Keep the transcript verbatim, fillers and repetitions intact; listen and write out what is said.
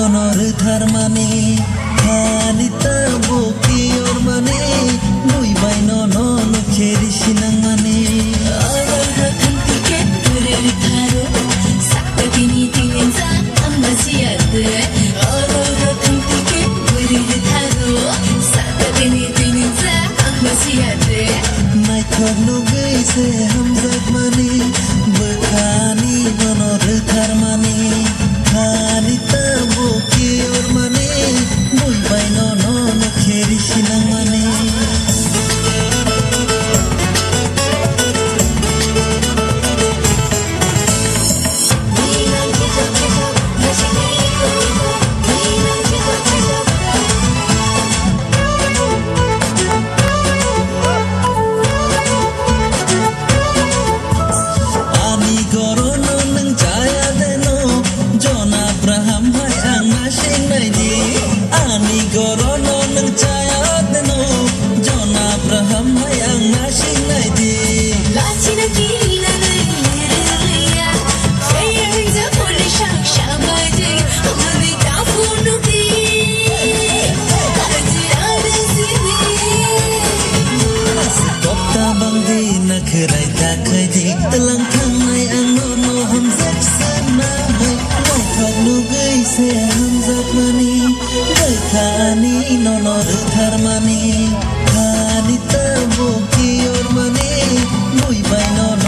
Nono rwtharmani, thani tabuk kiyormani, bui bai nono nukhe risi nangmani. Oro rwthang tike bwrwi rwtharo, sakta bini tini jak ang basiya de. Oro rwthang tike bwrwi rwtharo, sakta bini tini jak ang basiya de. Naithok nugwi se hamjakmani, bwkhani nono rwtharmani. Thani tabuk kiyormani, bui bai nono nukhe risi nangmani. Ani gorono nwng chaya deno, John Abraham hai ang nasingnai di. Ani gorono nwng chaya deno, John Abraham hai ang nasingnai di. Lachina kiri na nai ya, kaya rinja pole shak shabaji, amani ta phone di. Kaji ara sini. Kokta bangdi na khwrai ta khaidi, tlang thangnai ang nono hamjak sanai. Naithok nugwi se hamjakmani, bwkhani nono rwtharmani. Thani tabuk kiyormani, bui bai nono